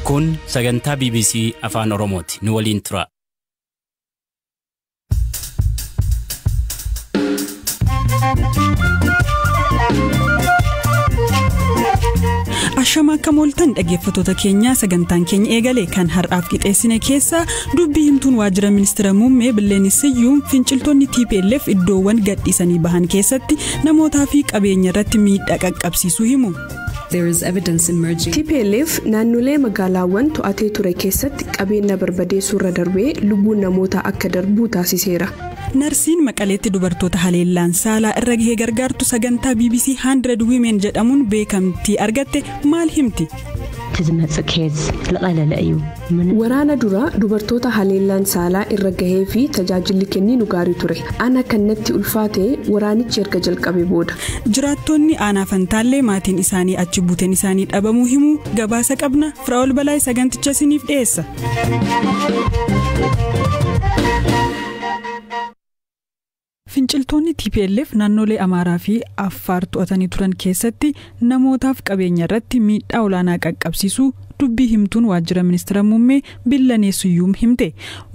Kun sagantaa BBC Afaan Oromooti. Nu waliin tura. Ashama akka mooltan dhaggeeffattoota keenya, sagantaan keenya eegale. Kan har'aaf qixeessine keessaa, dubbii himtuun waajjira ministeera muummee Billeenii Siyyuum finciltoonni TPLF iddoowwan gadhiisanii bahan keessatti namootaa fi qabeenya irratti miidhaa qaqqabsiisuu himu. TPLF naannolee magaalaawwan to'atee ture keessatti qabeenya barbadeessuu irra darbee lubbuun namootaa akka darbu taasiseera. Narsiin Maqaleetti dubartoota haleellaan saalaa irra gahee gargaartu sagantaa BBC 100 Women jedhamuun beekamtii argatte maal himti? Waraana dura dubartoota haleellaan saalaa irra gahee fi tajaajilli kenninu gaarii ture. Ana kan natti ulfaate waraanichi erga jalqabe booda. Jiraattonni aanaa Fantaallee maatiin isaanii achi buuteen isaanii dhabamuu himuu gabaasa qabna. Firaa'ol Balaa saganticha isiniif dhiyeessa. Finciltoonni TPLF naannolee Amaaraa fi Affaar to'atanii turan keessatti namootaaf qabeenya irratti miidhaa olaanaa qaqqabsiisuu dubbii himtuun waajjira ministeera muummee Billanee Suyyuum himte.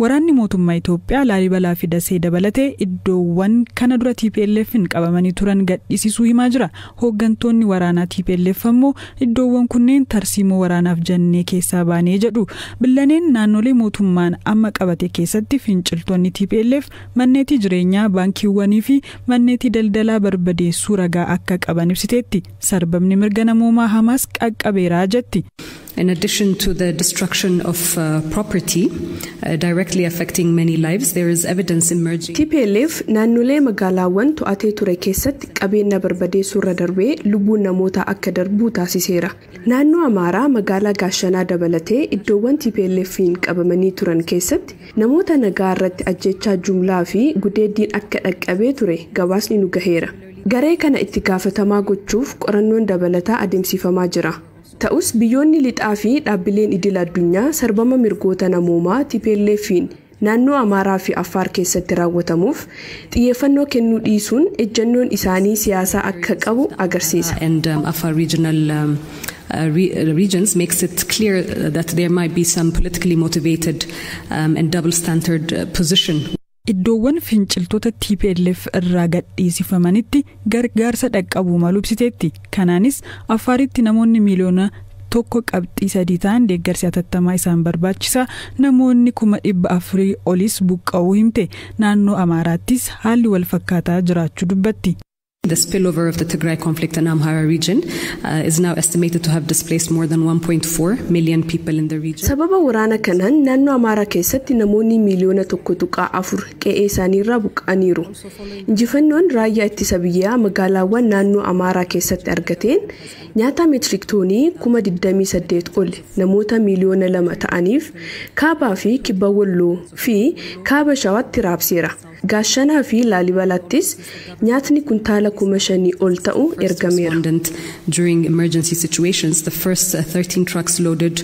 Waraanni mootummaa Itoophiyaa Laalibalaa fi Dasee dabalatee iddoowwan kana dura TPLF'n qabamanii turan gadhiisisuu himaa jira. Hooggantoonni waraanaa TPLF ammoo iddoowwan kunneen tarsiimoo waraanaaf jennee keessaa baanee jedhu. Billaneen naannolee mootummaan amma qabate keessatti finciltoonni TPLF manneetii jireenyaa, baankiiwwanii fi manneetii daldalaa barbadeessuu ragaa akka qaban ibsiteetti. Sarbamni mirga namoomaa hamaas qaqqabeeraa jetti. In addition to the destruction of property directly affecting many lives, there is evidence emerging. TPLF naannolee magaalaawwan to'atee ture keessatti qabeenya barbadeessuu irra darbee lubbuun namootaa akka darbu taasiseera. Naannoo Amaaraa magaalaa Gaashanaa dabalatee iddoowwan TPLF'n qabamanii turan keessatti namoota nagaa irratti ajjechaa jumlaa fi gudeeddiin akka dhaqqabee ture gabaasni nu gaheera. Garee kana itti gaafatamaa gochuuf qorannoon dabalataa adeemsifamaa jira. Ta'us biyyoonni lixaa fi dhaabbileen idil addunyaa sarbama mirgoota namoomaa TPLF'n naannoo Amaaraa fi Affaar keessatti raawwatamuuf xiyyeeffannoo kennuu dhiisuun ejjennoon isaanii siyaasaa akka qabu agarsiisa. And Afar regional regions makes it clear that there might be some politically motivated and double standard position. Iddoowwan finciltoota TPLF irraa gadhiisifamanitti gargaarsa dhaqqabuu malu ibsiteetti. Kanaanis Affaaritti namoonni 1.3 miiliyoona ta'an deeggarsi hatattamaa isaan barbaachisa. Namoonni 400,000 olis buqqa'uu himte. Naannoo Amaaraattis haalli wal fakkaataa jiraachuu dubbatti. The spillover of the Tigray conflict in Amhara region is now estimated to have displaced more than 1.4 million people in the region. Sababa waraana kanaan naannoo Amaaraa keessatti namoonni 1.4 miiliyoona qe'ee isaaniirraa buqqa'aniiru. Injifannoon raayyaa ittisa biyyaa magaalaawwan naannoo Amaaraa keessatti argateen nyaata meetirik toonii 28,000 ol namoota 2 miiliyoona ta'aniif kaabaa fi kibba Walloo fi kaaba Shawaatti raabseera. Gaashanaa fi Laalibalaattis nyaatni kuntaala 5,000 ol ta'u ergameera. During emergency situations, the first 13 trucks loaded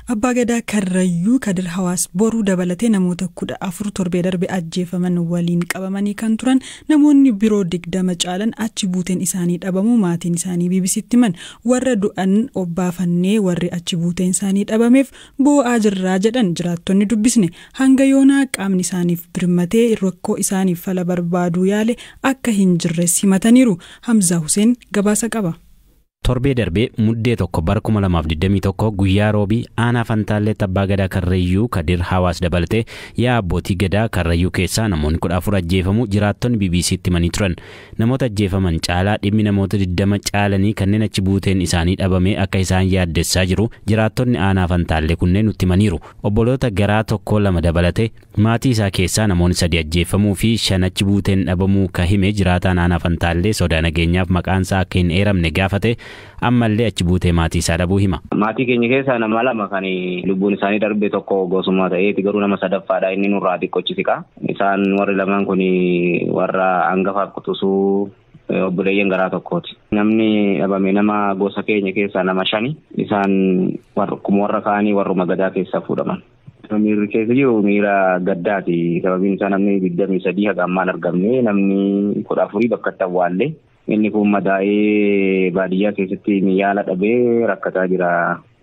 Abbaa Gadaa Karrayyuu Kadir Hawaas Boruu dabalatee namoota 14 torbee darbe ajjeefaman waliin qabamanii kan turan namoonni biroo 20 caalan achi buuteen isaanii dhabamuu maatiin isaanii BBCtti himan. Warra du'an obbaafannee warri achi buuteen isaanii dhabameef boo'aa jirraa jedhan jiraattonni dubbisne. Hanga yoonaa qaamni isaaniif birmatee rakkoo isaaniif fala barbaaduu yaale akka hin jirres himataniiru. Hamzaa Hussein gabaasa qaba. Torbee darbee Muddee 1 bara 2021 guyyaa roobii aanaa Fantaalleetti Abbaa Gadaa Karrayyuu Kadir Hawaas dabalatee yaa abbootii gadaa Karrayyuu keessaa namoonni 14 ajjeefamuu jiraattonni BBCtti himanii turan. Namoota ajjeefaman caalaa dhimmi namoota 20 caalanii kanneen achi buuteen isaanii dhabamee akka isaan yaaddessaa jiru jiraattonni aanaa Fantaallee kunneen nutti himaniiru. Obboloota garaa tokko lama dabalatee maatii isaa keessaa namoonni sadi ajjeefamuu fi shan achi buuteen dhabamuu ka hime jiraataan aanaa Fantaallee sodaa nageenyaaf maqaan isaa akka hin eeramne gaafate ammallee achi buutee maatii isaa dhabuu hima. Maatii keenya keessaa nama lama kan lubbuun isaanii darbe, tokko gosummaa ta'eeti, garuu nama sadaffaadha, inni nurraa xiqqochi siqa. Isaan warri lamaan kun warra hangafaaf quxisuu obboleeyyan garaa tokkooti. Namni dhabame nama gosa keenya keessaa nama shani, isaan akkuma warra kaanii warruma gadaa keessaa fuudhaman. Miirri keessa jiru miira gaddaati. Sababiin isaa namni 23 haga ammaan argamne, namni 14 bakka itti awwaalle. Inni kun madaa'ee baadiyyaa keessatti yaala dhabee rakkataa jira.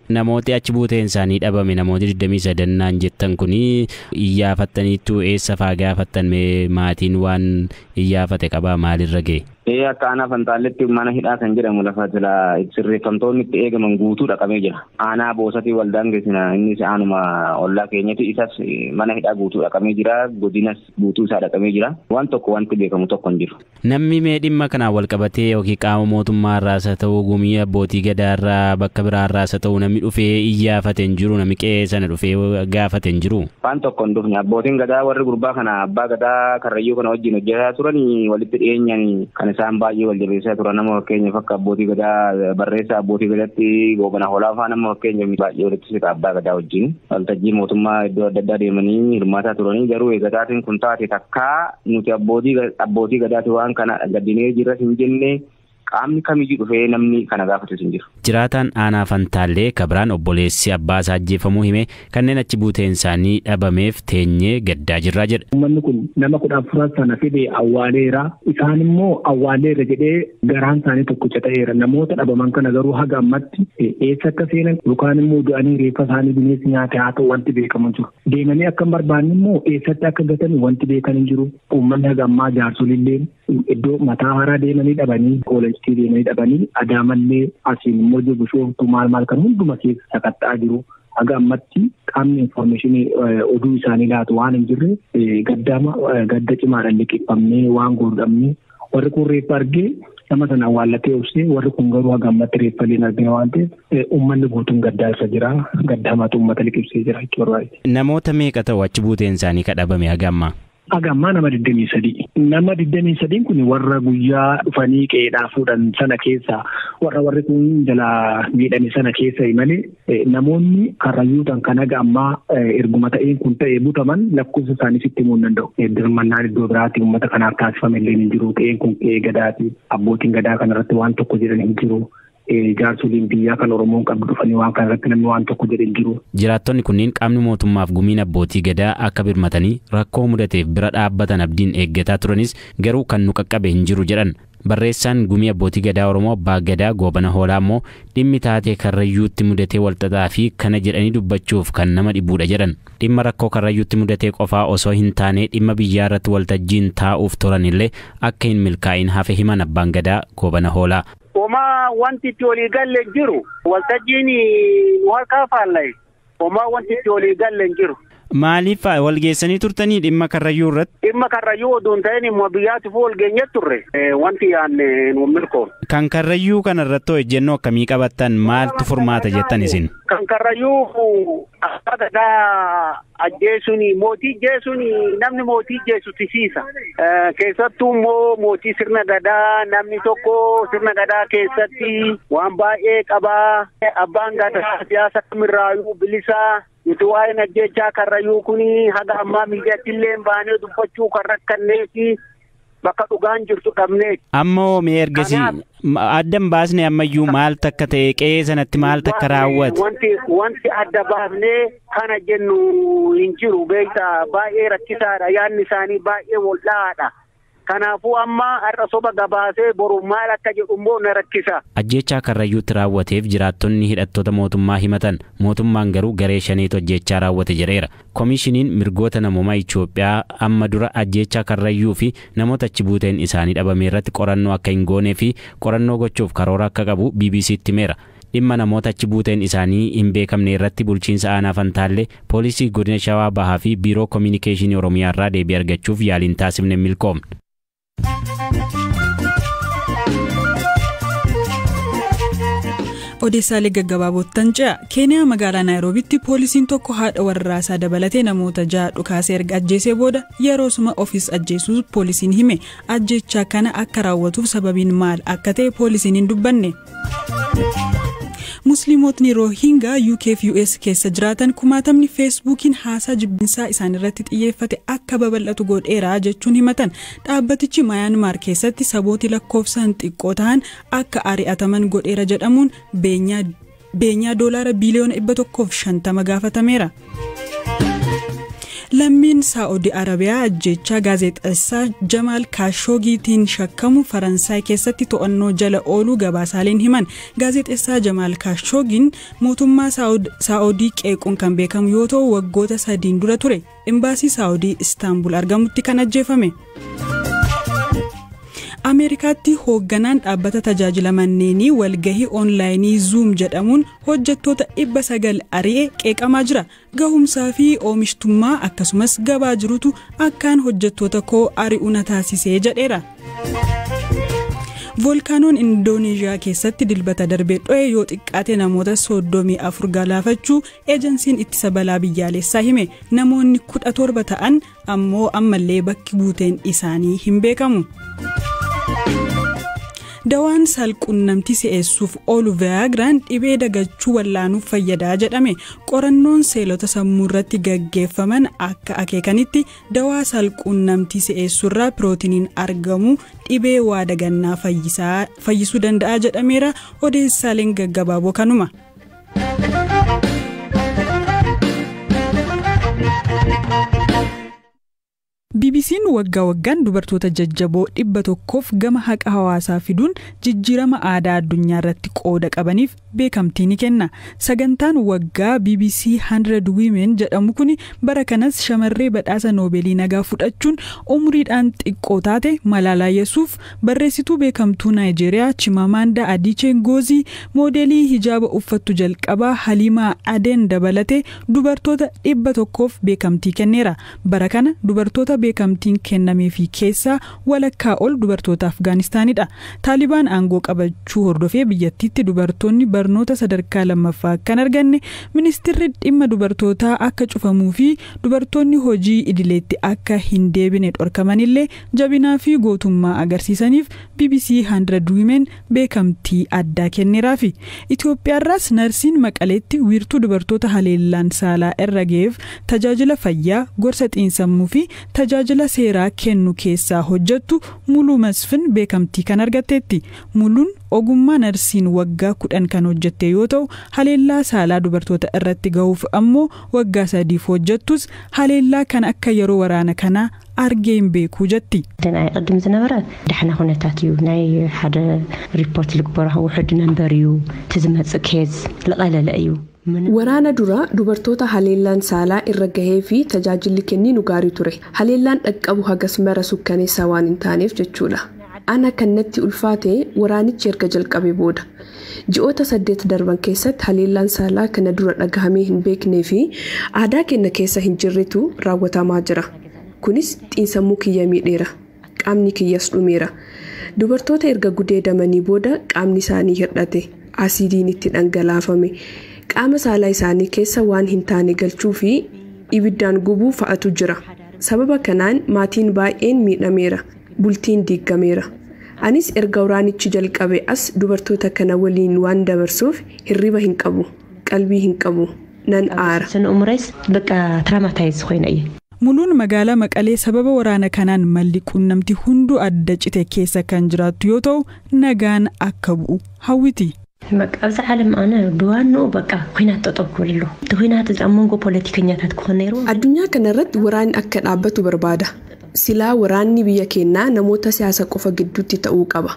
Namooti achi buuteen isaanii dhabame namooti 23 naan jettan kuni iyyaafattaniittu eessa faa gaafattan maatiin waan iyyaafate qabaa maalirra ga'e? Akka aanaa Fantaalletti mana hidhaa kan jedhamu lafa jala sirreeffamtoonni itti eegaman guutuu dhaqamee jira. Aanaa Boosatii waldaan geessina innis aanuma ollaa keenyatti isas mana hidhaa guutuu dhaqamee jira. Godinas guutuu isaa dhaqamee jira. Waan tokko wanti beekamu tokko hin jiru. Namni mee dhimma kanaan wal qabatee yookiin qaama mootummaa irraas haa ta'u gumii abbootii gadaa irraa bakka biraa irraas haa ta'u namni dhufee iyyaafate hin jiru namni qe'ee sana dhufee gaafate hin jiru. Waan tokko hin dhufne abbootiin gadaa warri gurbaa kana abbaa gadaa Karrayyuu kana wajjin hojjetaa turan walitti dhiyeenyaan kan isaan baay'ee wal jabeessaa turan nama fakkeenyaaf akka abbootii gadaa barreessaa abbootii gadaatti Goobana Hoolaa fa'aa nama fakkeenyaaf baay'ee walitti siqa abbaa gadaa wajjin waltajjii mootummaa iddoo adda addaa deemanii hirmaataa turanii garuu eegataatiin kun taate takkaa nuti abbootii gadaati waan kana gaddinee jirras hin jenne qaamni kamiyyuu dhufee namni kana gaafatu hin jiru. Jiraataan aanaa Fantaallee Kabiraan obboleessi abbaa isaa ajjeefamuu hime kanneen achi buuteen isaanii dhabameef teenyee gaddaa jirraa jedha. Uummanni kun nama 14 sana fide awwaaleera. Isaan immoo awwaaleera jedhee garaan isaanii tokkicha ta'eera. Namoota dhabaman kana garuu haga ammatti eessa akka seenan yookaan immoo du'anii reeffa isaanii bineensi nyaate haa ta'u wanti beekamu jiru. Deemanii akka hin barbaanne immoo eessatti akka gatan wanti beekan hin jiru. Uummanni haga ammaa jaarsoliillee iddoo mataa haaraa deemanii dhabanii oolanchitii deemanii dhabanii Adaamallee asiin immoo jiru bishooftuu maal maal kan hunduma keessa sakatta'aa jiru. Haga ammatti qaamni infoormeeshinii oduu isaanii laatu waan hin jirre gadda cimaadhaan liqeeffamnee waan godhamne warri kun reeffa argee nama sana awwaallatee obsee warri kun garuu haga ammatti reeffa illee hin argine waan ta'eef uummanni guutuun gaddaa irra jira. Gadda hamaatu uummata liqimsee jira jechuudha barbaade. Namoota meeqa ta'u achi buuteen isaanii kadhabame haga ammaa? Haga ammaa nama 23. Nama 23 kun warra guyyaa dhufanii qe'eedhaa fuudhan sana keessa warra warri kun jalaa miidhame sana keessa malee namoonni Karrayyuutaan kan haga ammaa erguma ta'een kun ta'ee butaman lakkoofsa isaanii sitti himuu hin danda'u. Dirmannaan iddoo biraatti uummata kanaaf taasifame illee hin jiru. Qe'een kun qe'ee gadaati. Abbootiin gadaa kanarratti waan tokko jedhan hin jiru. Jaarsoliin biyyaa kan Oromoon qabdu dhufanii waan kana irratti namni waan tokko jedhe hin jiru. Jiraattonni kunneen qaamni mootummaaf gumiin abbootii gadaa akka birmatanii rakkoo mudateef bira dhaabbatan abdiin eeggataa turanis garuu kan nu qaqqabe hin jiru jedhan. Barreessaan gumii abbootii gadaa Oromoo Abbaa Gadaa Goobana Hoolaa immoo dhimmi taatee Karrayyuutti mudatee walxaxaa fi kana jedhanii dubbachuuf kan nama dhibuudha jedhan. Dhimma rakkoo Karrayyuutti mudatee qofaa osoo hin taane dhimma biyyaa irratti waltajjiin taa'uuf turan illee akka hin milkaa'in hafe himan Abbaan Gadaa Goobana Hoolaa. Homaa wanti itti walii galle hin jiru. Waltajjiin nu harkaa faalla'e. Homaa wanti itti walii galle hin jiru. Maaliif wal geessanii turtanii dhimma Karrayyuu irratti? Dhimma Karrayyuu oduu hin ta'in immoo biyyaatiif wal geenye turre. Wanti yaadne nu milkoon. Kan Karrayyuu kana irratti ejjennoo akkamii qabattan maaltu furmaata jettan isin? Kan Karrayyuu abbaa gadaa ajjeesuun mootii jeesuun namni mootii jeesu tisiisa. Keessattuu immoo mootii sirna gadaa namni tokko sirna gadaa keessatti waan baay'ee qabaa. Abbaan gadaa siyaasa kamirraayyuu bilisaa. Nuti waa'een ajjechaa Karrayyuu kun haga ammaa miidiyaatti illee baanee dubbachuu kan rakkanneeti bakka dhugaan jirtu dhabnee. Ammoo mee ergasii adda hin baasne ammayyuu maal takka ta'e qe'ee sanatti maal takka raawwate? Wanti adda baafnee kana jennu hin jiru beektaa baay'ee rakkisaadha yaadni isaanii baay'ee wal'aadha. Kanaafuu amma har'a soba gabaasee boru maal akka jedhu immoo na rakkisa. Ajjechaa Karrayyuutti raawwateef jiraattonni hidhattoota mootummaa himatan mootummaan garuu garee shaniitu ajjechaa raawwate jedheera. Koomishiniin mirgoota namoomaa Itoophiyaa amma dura ajjechaa Karrayyuu fi namoota achi buuteen isaanii dhabame irratti qorannoo akka hin goonee fi qorannoo gochuuf karoora akka qabu BBCtti himeera. Dhimma namoota achi buuteen isaanii hin beekamne irratti bulchiinsa aanaa Fantaallee poolisii godina Shawaa Bahaa fi biiroo koominikeeshinii Oromiyaa irraa deebii argachuuf yaaliin taasifne milkoomne. Odeessaalee gaggabaabootan ce'a. Keeniyaa magaalaa Naayiroobitti poolisiin tokko haadha warraasaa dabalatee namoota 6 dhukaasee erga ajjeesee booda yeroosuma ofiis ajjeesuu poolisiin hime. Ajjechaa kana akka raawwatuuf sababiin maal akka ta'e poolisiin hin dubbanne. Musliimotni Rohingaa UK fi US keessa jiraatan kumaatamni Feesbuukiin haasaa jibbinsaa isaan irratti xiyyeeffate akka babal'atu godheera jechuun himatan. Dhaabbatichi Mayaanmaar keessatti sabooti lakkoofsaan xiqqoo ta'an akka ari'ataman godheera jedhamuun beenyaa $150 biliyoona gaafatameera. Lammiin Saa'udii Arabiyaa ajjechaa gaazexeessaa Jamaal Kaashoogiitiin shakkamu Faransaay keessatti to'annoo jala ooluu gabaasaaleen himan. Gaazexeessaa Jamaal Kaashoogiin mootummaa Saa'udii qeequun kan beekamu yoo ta'u, waggoota 3 dura ture imbaasii Saa'udii Istaanbul argamutti kan ajjeefame. Ameerikaatti hoogganaan dhaabbata tajaajila manneenii walgahii oonlaayinii Zoom jedhamuun hojjettoota 900 ari'ee qeeqamaa jira. Gahumsaa fi oomishtummaa akkasumas gabaa jirutu akkaan hojjettoota koo ari'u na taasisee jedheera. Voolkaanoon Indoneeshiyaa keessatti dilbata darbee dho'e yoo xiqqaate namoota 34 galaafachuu eejensiin ittisa balaa biyyaalessaa hime. Namoonni 17 ta'an ammoo ammallee bakki buuteen isaanii hin beekamu. Dawaan saalqunnamtii si'eessuuf oolu Viyaagiraan dhibee dagachuu wallaanuuf fayyadaa jedhame. Qorannoon seelota sammuu irratti gaggeeffaman akka akeekanitti dawaa saalqunnamtii si'eessuurraa pirootiiniin argamu dhibee waa dagannaa fayyisuu danda'a jedhameera. Odeessaaleen gaggabaaboo kanuma. BBC'n waggaa waggaan dubartoota jajjaboo 100 gama haqa hawaasaa fiduun jijjiirama aadaa addunyaa irratti qooda qabaniif beekamtii ni kenna. Sagantaan waggaa BBC 100 Women jedhamu kun bara kanas shamarree badhaasa Noobeelii nagaa fudhachuun umriidhaan xiqqoo taate Malaalaa Yesuuf, barreessituu beekamtuu Naayijeeriyaa Chimamanda Adichie Ngozi, moodelii hijaaba uffattu jalqabaa Halimaa Aden dabalatee dubartoota 100 beekamtii kenneera. Bara kana dubartoota beekamtiin kennameefii keessaa walakkaa ol dubartoota Afgaanistaanidha. Taalibaan aangoo qabachuu hordofee biyyattiitti dubartoonni barnoota sadarkaa lammaffaa kan arganne, ministeerri dhimma dubartootaa akka cufamuu fi dubartoonni hojii idileetti akka hin deebine dhorkamanillee jabinaa fi gootummaa agarsiisaniif BBC 100 Women beekamtii addaa kenneeraafi. Itoophiyaarraas narsiin Maqaleetti wiirtuu dubartoota haleellaan saalaa irra ga'eef tajaajila fayyaa, gorsa xiinsammuu fi tajaajila seeraa kennu keessaa hojjettu Muluu Masfin beekamtii kan argatteetti. Muluun ogummaa narsiin waggaa 10 kan hojjette yoo ta'u, haleellaa saalaa dubartoota irratti gahuuf ammoo waggaa 3 hojjettus haleellaa kan akka yeroo waraana kanaa argee hin beeku jetti. ናይ ቅድም ዝነበረ ዳሕና ኩነታት እዩ ናይ ሓደ ሪፖርት ዝግበሮ ውሕድ ነንበር እዩ እቲ ዝመፅእ ኬዝ ዝቐለለ እዩ። Waraana dura dubartoota haleellaan saalaa irra gahee fi tajaajilli kenninu gaarii ture. Haleellaan dhaqqabu hagas mara sukkaneessaa waan hin taaneef jechuudha. Ana kan natti ulfaate waraanichi erga jalqabe booda. Ji'oota 8 darban keessatti haleellaan saalaa kana dura dhagahamee hin beeknee fi aadaa keenya keessa hin jirretu raawwatamaa jira. Kunis xiinsammuu kiyya miidheera. Qaamni kiyyas dhumeera. Dubartoota erga gudeedamanii booda qaamni isaanii hir'ate. Asiidiin itti dhangalaafame. Qaama saalaa isaanii keessa waan hin taane galchuu fi ibiddaan gubuu fa'atu jira. Sababa kanaan maatiin baay'een miidhameera. Bultiin diigameera. Anis erga waraanichi jalqabe as dubartoota kana waliin waan dabarsuuf hirriba hin qabu. Qalbii hin qabu. Nan aara. Umrees bakka traumatize ኮይነ እየ። Muluun magaalaa Maqalee sababa waraana kanaan malli quunnamtii hunduu adda cite keessa kan jiraattu yoo ta'u, nagaan akka bu'u hawwiti. በቃ ኣብዚ ዓለም ኣነ ብዋንኡ በቃ ኩናት ጠጠው ክብል ኣለዎ። እቲ ኩናት ኣብ መንጎ ፖለቲከኛታት ክኾን ነይሩ። Addunyaa kanarratti waraanni akka dhaabbatu barbaada. Silaa waraanni biyya keenyaa namoota siyaasa qofa gidduutti ta'uu qaba.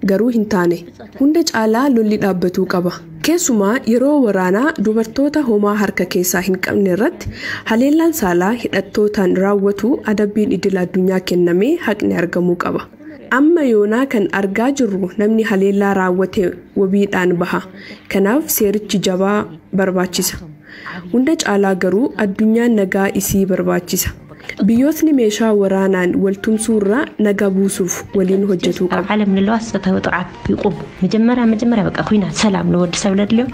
Garuu hin taane. Hunda caalaa lolli dhaabbatuu qaba. Keessumaa yeroo waraanaa dubartoota homaa harka keessaa hin qabne irratti haleellaan saalaa hidhattootaan raawwatu adabbiin idil addunyaa kennamee haqni argamuu qaba. Amma yoonaa kan argaa jirru namni haleellaa raawwate wabiidhaan baha. Kanaaf seerichi jabaa barbaachisa. Hunda caalaa garuu addunyaan nagaa isii barbaachisa. Biyyootni meeshaa waraanaan waltumsuurraa nagaa buusuuf waliin hojjetuu ኣብ qabu. ዓለም ንለዋስ ፆታዊ ጥቕዓት ይቁም። መጀመርያ መጀመርያ በቃ ኩናት ሰላም ንወዲ ሰብ ለድልዮ።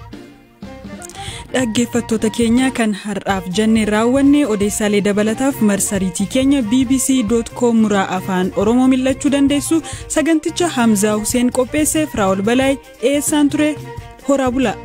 Dhaggeeffattoota keenya kan har'aaf jenne raawwanne. Odeessaalee dabalataaf marsariitii keenya bbc.com muraa afaan Oromoo mil'achuu dandeessu. Saganticha Hamzaa Huseen qopheesse, Firaa'ol Balaay dhiyeessaan ture. Horaa bulaa.